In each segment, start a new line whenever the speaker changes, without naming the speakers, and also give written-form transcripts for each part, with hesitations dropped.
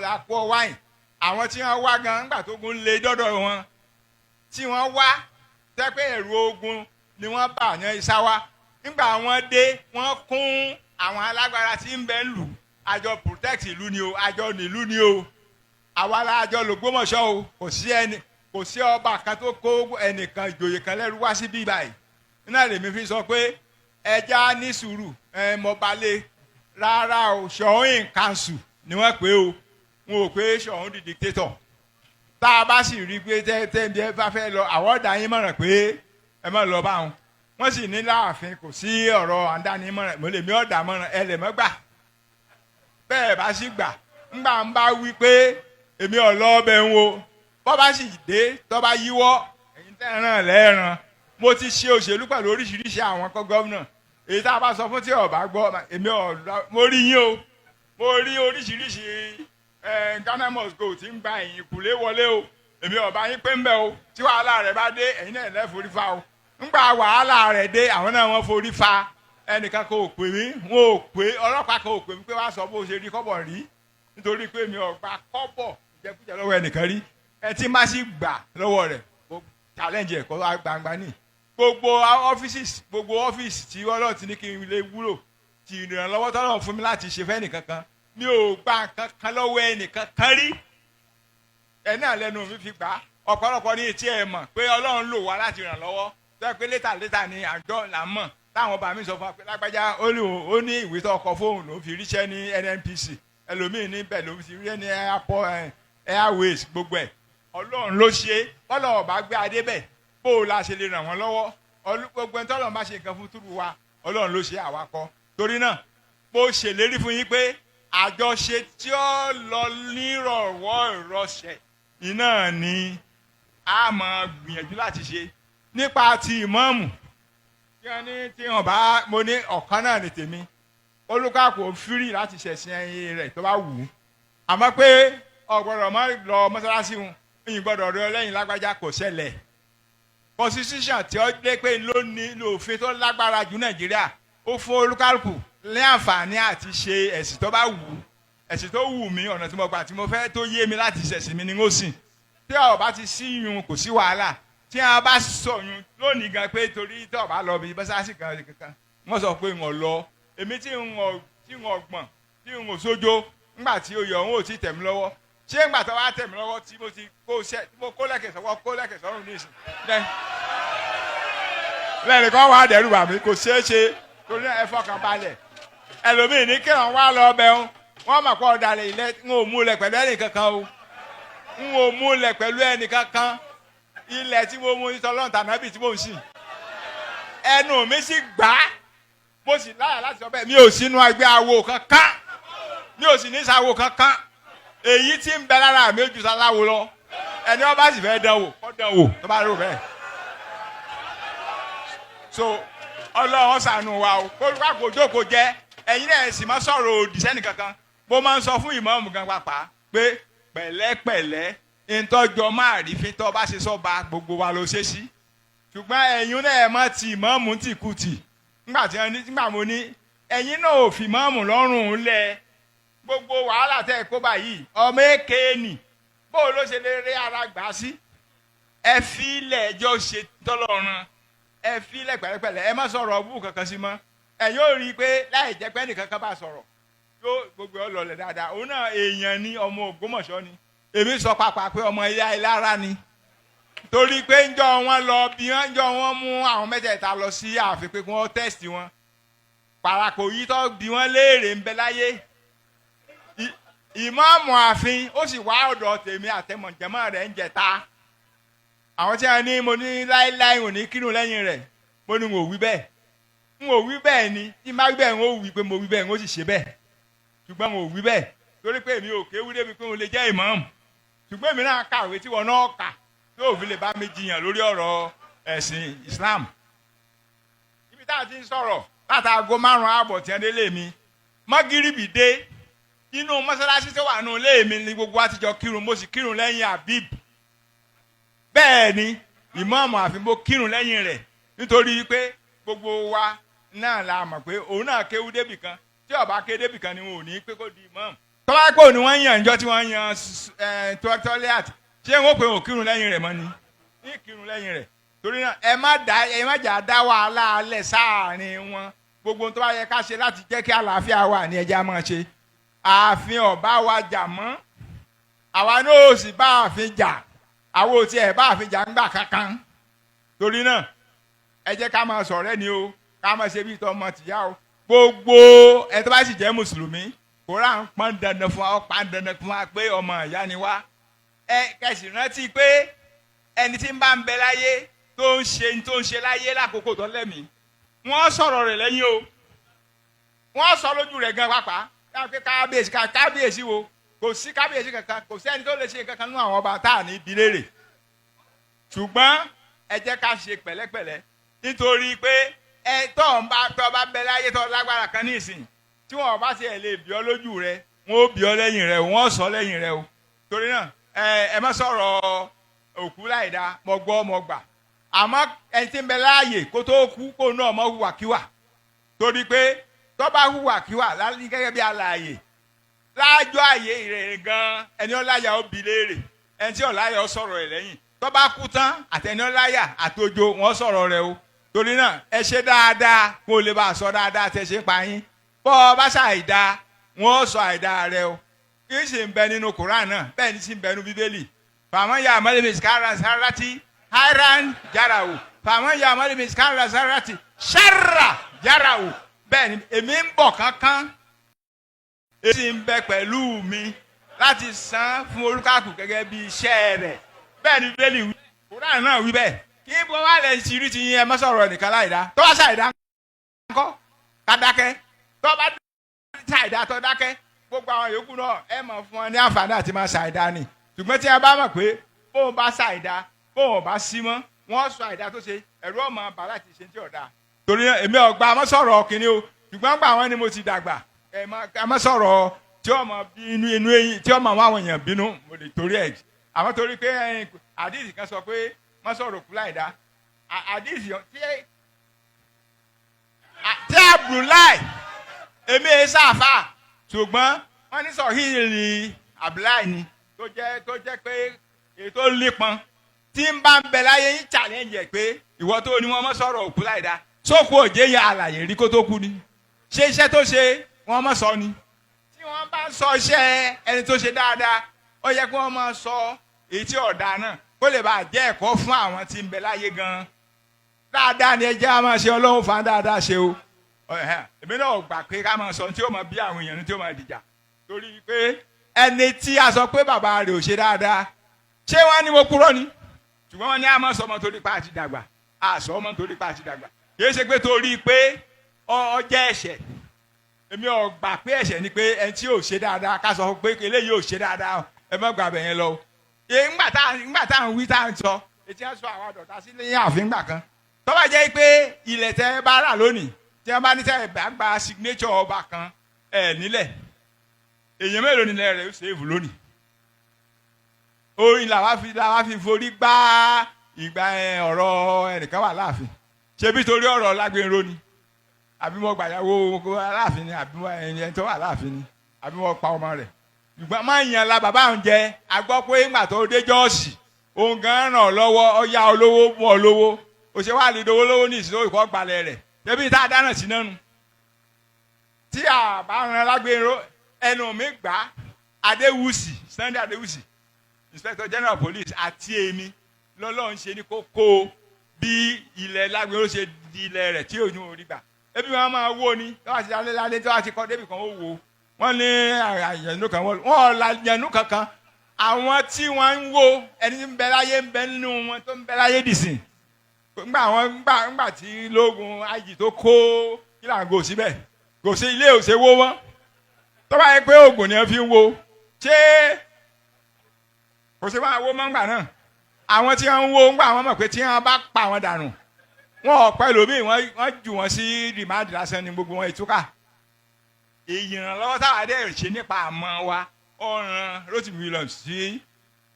La kó wáyìn àwọn tí wọ́n wá gan ńgbà tó gun lé dọ́dọ̀ wọn tí wọ́n wá tẹ́ pé ẹ̀rù ogun ni wọ́n bà ní Ìsáwá. Nígbà wọ́n dé, wọ́n kún àwọn alágbára tí ń bẹ ń lù. Àjọ protect ìlú ni o, àjọ nílùú ni o, àwa la àjọ l'Ògbómọ̀ṣọ́ o. Kò sí ẹni, kò sí ọba kan tó kó ẹnìkan, ìjòyè kan lẹ́rú wá síbí báyìí. Nínú lèmi fi sọ pé ẹja ní sùúrù. Ẹ mọbalẹ̀ rárá o, Ṣọ̀ún in council ni wọ́n pè o, wọn ò pé Ṣọ̀ún di dictator. Tá a bá sì rí i pé tẹ́ bí ẹ bá fẹ́ lọ, àwọn ọ̀dà yín mọ̀ràn pé ẹ má lọ bá wọn. Wọ́n sì ní láàfin, kò sí ọ̀rọ̀ àǹdáni mọ̀ràn. Mo lè mi ọ̀dà mọ̀ràn, ẹ lè mọ́ gbà. Bẹ́ẹ̀ bá sì gbà, ńgbà ń bá wí pé èmi ò lọ ọbẹ̀ ń wo, bọ́ bá sì dé, tọ́ bá yíwọ́, ẹ̀yin tẹ́ ẹ̀ràn lẹ́ẹ̀ràn. Mo ti ṣe òṣèlú pẹ̀lú oríṣiríṣi àwọn kọ́ gómìnà. Èyí tá a bá sọ fún tí ọba gbọ́, èmi ò, mo rí yín o. Mo rí oríṣiríṣi Ghana must go tí ń gba ẹ̀yìn kùlé wọlé o. Èmi ọba yín pé ń bẹ o. Tí wàhálà rẹ̀ bá dé, ẹ̀yin náà lẹ́ forí fa o. Ńgbà wàhálà rẹ̀ dé, àwọn náà wọ́n forí fa. Ẹnìkan kò pè mí, wọn ò pè, ọlọ́pàá kan ò pè mí pé wàá sọ bó ṣe rí kọ́bọ̀ rí, nítorí pé mi ò gba kọ́bọ̀ ìjẹkújẹ lọ́wọ́ ẹnìkan rí. Ẹ tí má sì gbà lọ́wọ́ rẹ̀, kó challenge ẹ̀ kó wá gbangba ní gbogbo ọ́fíìsì, gbogbo ọ́fíìsì tí Ọlọ́run ti ní kí n lè wúlò, ti ìrànlọ́wọ́ tọ́lọ́run fún mi láti ṣe fẹ́ nìkan kan, mi ò gba nǹkan kan lọ́wọ́ ẹnìkan kan rí. Ẹ náà lẹ́nu mi fi gbà á. Ọ̀pọ̀lọpọ̀ ní etí ẹ̀ mọ̀ pé Ọlọ́run lò wá láti ràn lọ́wọ́, tó yẹ pé later later ni àjọ là ń mọ̀ táwọn ọba mi sọ fún wa pé lágbájá ó ní ìwé tó ọkọ̀ fóònù ló fi ríṣẹ́ ní NNPC, ẹlòmíín níbẹ̀ ló fi rí ní airport, airways, gbogbo ẹ̀ Ọlọ́run ló ṣe. Bọ́lá ọba gbé adé bẹ̀, bó o la ṣe lè ràn wọ́n lọ́wọ́? Gbogbo ẹni tọ́lọ́run bá ṣe nǹkan fún túrú wa, Ọlọ́run ló ṣe, àwa kọ́. Torí náà, mo ṣèlérí fún yín pé àjọṣe tí ó lọ nírọ̀wọ́ ìrọsẹ̀ iná ni a máa gbìyànjú láti ṣe. Nípa ti ìmáàmù tí wọ́n ní tí wọ́n bá, mo ní ọ̀kan náà ní tèmi. Olúkàkù free láti ṣẹ̀sìn ẹyin rẹ̀ tó bá wù ú, àmọ́ pé ọ̀gbọ́dọ̀ má lọ mọ́sálásí wọn, ìyìn gbọ́dọ̀ rí ọ lẹ́yìn lágbájá, kò ṣẹlẹ̀. Constitution tí ó dé pé ló ní lòfin tó lágbára jù Nàìjíríà, ó fún olúkálùkù ní àǹfààní àti ṣe ẹ̀sìn tó bá wù ú. Ẹ̀sìn tó wù mí, ọ̀nà tí mo gbà tí mo fẹ́ tó yé mi láti ṣẹ̀sìn mi ni ó sìn. Tí ó bá ti sí yun, kò sí wàhálà. Tí a bá sọ yun lónìí gan pé torí tí ó bá lọ bí mọ́sálásí kan kankan, wọ́n sọ pé ń lọ, èmi tí ń tí ń gbọ̀n, tí ń sójó ńgbà tí oyè ọ̀hún ò tí tẹ̀ mí lọ́wọ́. Ṣé ńgbà tó wá tẹ̀ mí lọ́wọ́, tí mo ti kó ṣẹ́, tí mo kó lẹ́kẹ̀ sọ́wọ́, kó lẹ́kẹ̀ sọ́rùn ní ìsìn lẹ́nu kan wà dẹ́rù bà mí, kò ṣeé ṣe. Torí ẹ fọkàn balẹ̀. Ẹlòmíì ní kí wọn wá lọ bẹ̀ wọn, wọ́n mọ̀ pé ọ̀dàlẹ̀ ilẹ̀. Ń ò múlẹ̀ pẹ̀lú ẹnì kankan o, ń ò múlẹ̀ pẹ̀lú ẹnì kankan. Ilẹ̀ tí mo mú tọ́lọ́run tànábì tí mo ń sìn, ẹnu mi sì gbà á, mo sì láyà láti sọ bẹ́ẹ̀. Mi ò sínú ẹgbẹ́ awo kankan, mi ò sì ní sáwo kankan. Èyí tí ń bẹ lára mi ó ju sáláwo lọ. Ẹni wọn bá sì fẹ́ dán wò, kó dán wò tó bá rò bẹ́ẹ̀. So Ọlọ́run ṣàánú wa o. Kó kó jókòó jẹ́. Ẹ̀yin náà sì má sọ̀rọ̀ òdì sẹ́ni kankan. Mo máa ń sọ fún ìmáàmù gan pàápàá pé pẹ̀lẹ́pẹ̀lẹ́, ntọ́jọ́ máa rí fi tọ́ bá ṣe sọ́ba, gbogbo wa ló ṣe sí. Ṣùgbọ́n ẹ̀yin náà, ẹ̀ má ti ìmáàmù tì kú tì. Nígbà tí wọ́n ní, nígbà mo ní ẹ̀yin náà ò fi ìmáàmù lọ́rùn lẹ̀, gbogbo wàhálà tẹ́ ẹ kó báyìí, ọmọ èké nì, bó ló ṣe lè rí ara gbà sí? Ẹ fi ilẹ̀ ẹjọ́ ṣe tọ́lọ́run, ẹ fi ilẹ̀ pẹ̀lẹ́pẹ̀lẹ́, ẹ má sọ̀rọ̀ ọbú kankan sí mọ́. Ẹ yóò rí i pé láì jẹ́ pé ẹnìkan kan bá sọ̀rọ̀, yóò gbogbo ọ lọlẹ̀ dáadáa. Òun náà èèyàn ní, ọmọ Ògbómọ̀ṣọ́ ni. Èmi sọ pàápàá pé ọmọ ilé Ayélára ni, torí pé ńjọ́ wọn lọ bí wọn, ńjọ́ wọn mú àwọn mẹ́tẹ̀ẹ̀ta lọ sí ààfin pé kí wọ́n test wọn, pàràkò yìí tó bí wọ́n léèrè ń bẹ láyé. Ìmáàmù ààfin ó sì wá ọ̀dọ̀ tèmi àtẹmọ̀jẹ̀mọ́ rẹ̀ ń jẹta. Àwọn tí wọn ní, mo ní láéláé ò ní kírun lẹ́yìn rẹ̀. Mo ní n ò wí bẹ́ẹ̀, n ò wí bẹ́ẹ̀ ni. Tí n bá wí bẹ́ẹ̀, n ó wí pé mo wí bẹ́ẹ̀, n ó sì ṣe bẹ́ẹ̀. Ṣùgbọ́n n ò wí bẹ́ẹ̀ torí pé èmi ò kéwú débi pé mo lè jẹ́ ìmáàmù. Ṣùgbọ́n èmi náà kàwé tí wọn náà kà tó fi lè bá mi jiyàn lórí ọ̀rọ̀ ẹ̀sìn Islam. Ibi tá a ti ń sọ̀rọ̀ látàgò 5:30 tí wọ́n délé mi, mọ́gìrìbì dé, inú mọ́sálásí tó wà nù ilé mi ni gbogbo wa ti jọ kírun. Mo sì kírun lẹ́yìn Habib. Bẹ́ẹ̀ ni, ìmáàmù àfi mo kírun lẹ́yìn rẹ̀, nítorí pé gbogbo wa náà la mọ̀ pé òun náà kéwú débì kan. Tí ó bá ké débì kan ni wọn ò ní pé kó di ìmáàmù. Tọ́wá pò ní wọ́n yàn ìjọ tí wọ́n yan tọ́lẹ́àt, ṣé wọ́n pè wọ́n kírun lẹ́yìn rẹ̀ mọ́ ni? Ní kírun lẹ́yìn rẹ̀. Torí náà, ẹ má jà dá wàhálà alẹ̀ sáàrin wọn. Gbogbo tó bá yẹ ká ṣe láti jẹ́ kí àlàáfíà wà ní ẹja máa ṣe. Ààfin ọ̀bá wa jà mọ́, àwa náà ò sì bá ààfin jà, àwọn ò tiẹ̀ bá ààfin jà ńgbà kankan. Torí náà, ẹ jẹ́ ká máa sọ̀rẹ́ ni o, ká máa ṣe bí tọmọ tìyá o. Gbogbo ẹ tó bá sì jẹ́ mùsùlùmí, Kóra ń pọn dandan fún wa, ó pa dandan fún wa pé ọmọ ìyá ni wá. Ẹ kẹsì rántí pé ẹni tí ń bá ń bẹ láyé, tó ń ṣe tó ń ṣe láyé lákòókò tó lẹ́mìí, wọ́n sọ̀rọ̀ rẹ̀ lẹ́yìn o, wọ́n sọ lójú rẹ̀ gan pàápàá. Káàpé kábíyèsí, kábíyèsí wo? Kò sí kábíyèsí kankan, kò sẹ́ni tó lè ṣe kankan nínú àwọn ọba tá à ní bi léèrè. Ṣùgbọ́n ẹ jẹ́ ká ṣe pẹ̀lẹ́pẹ̀lẹ́, nítorí pé ẹ tọ́ ń bá tọ́ bá bẹ láyé, tọ́ lágbára kan ní ìsìn, tí wọn bá tiẹ̀ lè bí ọ lójú rẹ, wọn ó bí ọ lẹ́yìn rẹ, wọn ó sọ lẹ́yìn rẹ o. Torí náà, ẹ má sọ̀rọ̀ òkú láìda. Mo gbọ́, mo gbà, àmọ́ ẹni tí ń bẹ láàyè kó tó kú, kó náà mọ́ hùwàkíwà, torí pé tó bá hùwàkíwà lálẹ́ gẹ́gẹ́ bí alààyè láàjọ àyè rẹ̀ gan, ẹni ọláyà ó bi léèrè, ẹni tí ọláyà ó sọ̀rọ̀ ẹ̀ lẹ́yìn. Tó bá kú tán, àtẹni ọláyà àtòjò, wọ́n sọ̀rọ̀ rẹ̀ o. Torí náà, ẹ ṣe dáadáa kó o lè bá a sọ dáadáa tẹ ṣe ń pa yín. Bọ́ ọ bá ṣàìdá, wọ́n sọ àìdá rẹ o. Kì í sì ń bẹ nínú Koran náà, bẹ́ẹ̀ ni sì ń bẹ nínú Bíbélì. فمن يعمل مثقال ذرة خيرا يره فمن يعمل مثقال ذرة شرا يره. Bẹ́ẹ̀ ni èmi ń bọ̀ kánkán, èyí sì ń bẹ pẹ̀lú mi láti san fún olúkàkù gẹ́gẹ́ bí iṣẹ́ rẹ̀. Bẹ́ẹ̀ ni Bíbélì wí, Koran náà wí bẹ́ẹ̀. Kí bọ́ wá lẹ̀ ṣírí ti yín? Ẹ má sọ̀rọ̀ nìkan láìdá. Tó bá ṣàìdá ńkọ́? Ká dákẹ́. Tó bá ṣàìdá, tó dákẹ́, gbogbo àwọn yòókù náà, ẹ mọ̀ fún wọn ní àǹfààní àti máa ṣàìdá ni. Ṣùgbọ́n tí a bá mọ̀ pé bóun bá ṣàìdá, bóun bá sí mọ́, wọ́n sọ àìdá tó ṣe, ẹ̀rú ọmọ bàálà ti ṣe tí ọ̀dà. Torí náà, èmi ọ̀gbà má sọ̀rọ̀ kínní o, ṣùgbọ́n gbà wọ́n ni mo ti dàgbà, ẹ má sọ̀rọ̀ tí ọmọ bí inú inú eyín, tí ọmọ àwọn èèyàn bínú, mo lè torí ẹ̀. Àmọ́ torí pé àdìsí kan sọ pé má sọ̀rọ̀ kú láìdá, àdìsí tí Abdullahi, èmi ẹ̀ sáfà, ṣùgbọ́n wọ́n ní sọ̀híìlì Abdullahi ni tó jẹ́ pé èyí tó lípọn tí ń bá ń bẹ láyé yín, challenge ẹ̀ pé ìwọ tó ní wọ́n mọ́ sọ̀rọ̀ òkú láìda, sókú òjé yẹn àlàyé rí kó tó kú ni? Ṣé iṣẹ́ tó ṣe wọ́n mọ̀ sọ ni? Tí wọ́n bá ń sọ iṣẹ́ ẹni tó ṣe dáadáa, ó yẹ kí wọ́n máa sọ èyí tí ọ̀dà náà, kó lè bàa jẹ́ ẹ̀kọ́ fún àwọn tí ń bẹ láyé gan-an. Dáadáa ni ẹ jẹ́ á máa ṣe. Ọlọ́run fa dáadáa ṣe o. Èmi náà gbà pé ká máa sọ tí ó máa bí àwọn èèyàn, tí ó máa dìjà, torí pé ẹni tí a sọ pé bàbá rẹ̀ ò ṣe dáadáa, ṣé wọ́n ní mo kúrò ni? Ṣùgbọ́n wọ́n ní a máa sọ ọmọ torí pa àti dàgbà, a sọ ọmọ torí pa àti dàgbà, kì í ṣe pé torí pé ọ jẹ́ ẹ̀ṣẹ̀. Èmi ò gbà pé ẹ̀ṣẹ̀ ni pé ẹni tí ò ṣe dáadáa, ká sọ pé eléyìí ò ṣe dáadáa. Ẹ má gbà bẹ̀yẹn lọ o. Ńgbà tá à ń wí, tá à ń sọ etí ẹ̀, sọ àwọn àdọ̀tà sí lẹ́yìn ààfin gbà kan, tó bá jẹ́ pé ilẹ̀ tẹ́ bá rà lónìí, tí wọ́n bá ní tẹ́ bá gba signature ọba kan ẹ̀ nílẹ̀, èèyàn mélòó nílẹ̀ rẹ̀ ó sèéfù lónìí? Orin làwa fi forí gbá ìgbà ọ̀rọ̀ ẹnìkan wà láàfin. Ṣebí torí ọ̀rọ̀ Lágbèrò ni, àbí mo gbàyàwó aláàfin ni, àbí ẹni tó wà láàfin ni, àbí mo pa ọmọ rẹ̀? Ṣùgbọ́n má yàn la bàbá òun jẹ. A gbọ́ pé ńgbà tó dé Jọ́ọ̀sì, òun gan ràn ọ́ lọ́wọ́, ó yá ọ lówó, mú ọ lówó, ó ṣe wá lè dowó lówó ní ìṣòro ìkọ́ gbalẹ̀ rẹ̀. Ṣebí tá a dáná sí náà nu tí a bá ran Lágbèrò? Ẹnu mi gbà, Adéwùsì, Sunday Adéwùsì, Inspector General Police, àti èmi lọ́lọ́run ṣe ní kókó bí ilẹ̀ Lágbèrò ṣe di ilẹ̀ rẹ̀ tí òun ò rí gbà. Ebi wọn máa wó ni tí wọ́n ti lálẹ́ lálẹ́, tí wọ́n ti kọ́ débi kan, ó wò wọ́n ní àyànnú kan, wọ́n ò la yànnú kankan. Àwọn tí wọ́n ń wo ẹni tí ń bẹ láyé, ń bẹ nínú wọn tó ń bẹ láyé dìsìn. Ńgbà wọn ńgbà tí lóògùn àjì tó kó kílàngò síbẹ̀, kò sí ilé òṣèwó wọn. Tó bá yẹ pé oògùn ni wọ́n fi ń wo, ṣé kò sí máa wó mọ́ ńgbà náà? Àwọn tí wọ́n ń wo ńgbà, wọ́n mọ̀ pé tí wọ́n bá pa wọn dànù, wọn ò pẹ́ lómi, wọ́n jù wọ́n sí remand lásán ní gbogbo wọn ìtúkà. Ìrànlọ́wọ́ táwa dẹ̀ ṣe nípa àmọ́ wa, ọ̀ràn Rotimi Williams tí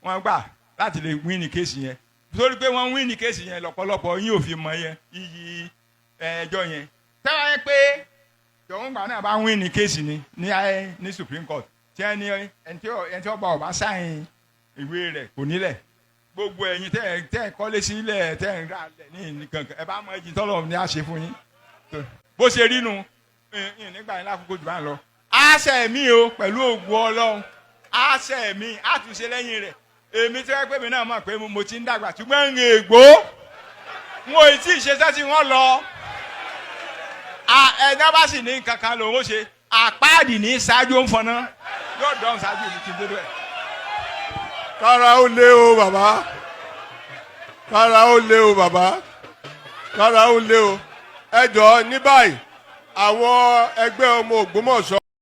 wọ́n gbà láti lè win ní case yẹn, torí pé wọ́n win ní case yẹn, lọ́pọ̀lọpọ̀ yín ò fi mọ yẹn iyì ẹjọ́ yẹn. Tẹ́wọ́ yẹn pé jọ̀wọ́n gbà náà bá win ní case ni ní Supreme Court tí Tí ẹni ẹni tí ọba ọba sign ìwé rẹ̀ kò nílẹ̀. Gbogbo ẹ̀yin tẹ́ ẹ kọ́lé sílẹ̀, tẹ́ ẹ ń rà lẹ̀ ní nǹkan, ẹ bá mọ ẹjìn tọ́lọ̀ ní àṣẹ fún yín. Bó ṣe rí nu nígbà yẹn lákòókò jù bá ń lọ. Àṣẹ mi o, pẹ̀lú ògùn Ọlọ́run, àṣẹ mi àtúnṣe lẹ́yìn rẹ̀. Èmi tí wọ́n pè mí náà mọ̀ pé mo ti ń dàgbà, ṣùgbọ́n ń ègbó n ò tí ì ṣe sẹ́sì wọ́n lọ. Ẹ̀dá bá sì ní kankan lòun ó ṣe àpáàdì ní ṣáájú, ó ń fọná yóò dán ṣáájú mi kí n dé bẹ́ẹ̀.
Kára ó lé o bàbá, kára ó lé o bàbá, kára ó lé o. Ẹ jọ̀ọ́, ní báyìí, àwọn ẹgbẹ́ ọmọ Ògbómọ̀ṣọ́.